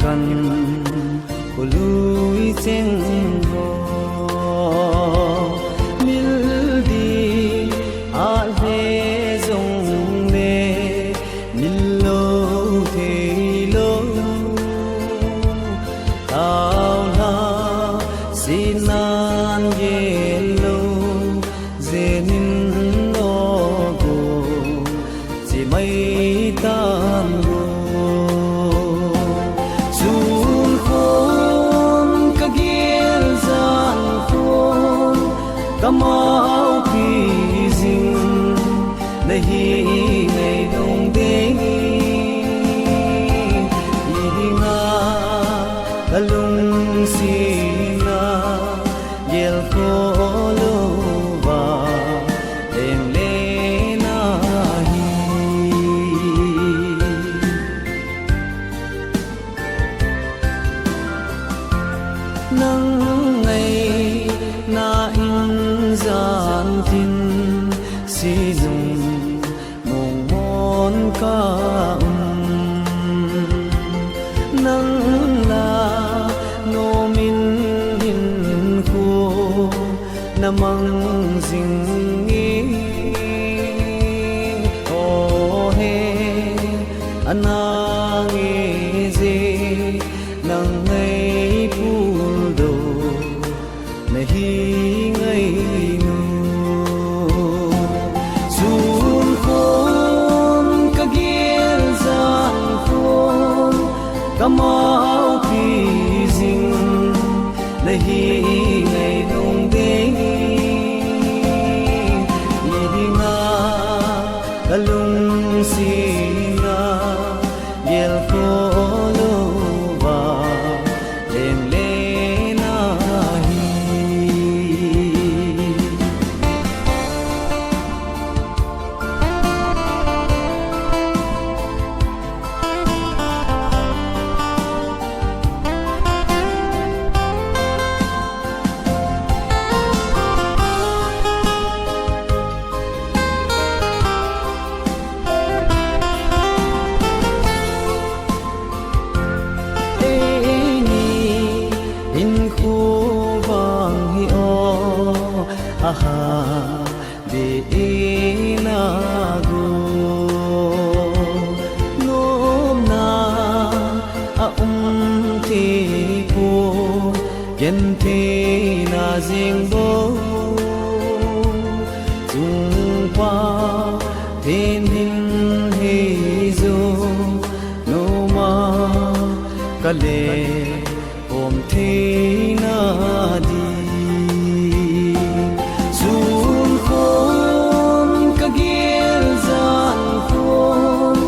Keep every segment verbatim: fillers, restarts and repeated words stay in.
Kan khului cheng ho, mil ding a le jong le, mil lou thei lou. Taona sinan gel lou, jenin lou go, chi mai tan go. Sun khon ka gel jan khon, ka maupi jing, na hi ngei nung ding. Hi dinga ka lungsetna gel kho louva, leng le na hi. Nang ngaina in jan tin, sinung mong mon ka um. Nang la nom in hinkho na mang jing e. O he, ana nge je, nang ngai pul do, na hi ngai nu. Sun khon ka gel jan khon, ka maupi jing, na hi ngai nung ding. Hi dinga ka lungsetna gel kho louva, leng le na hi. Eini hinkho vang hi o, aha, be ina go. Nomna a um thei poi, gentheina jeng bou. Chungpa then hin hei jo, noma ka le khom theina di. Sun khon ka gel jan khon,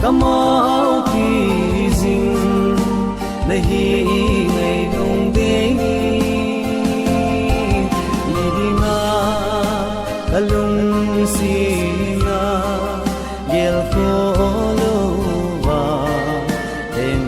ka maupi jing, na hi ngai nung ding. Hi dinga ka lungsetna gel kho louva, leng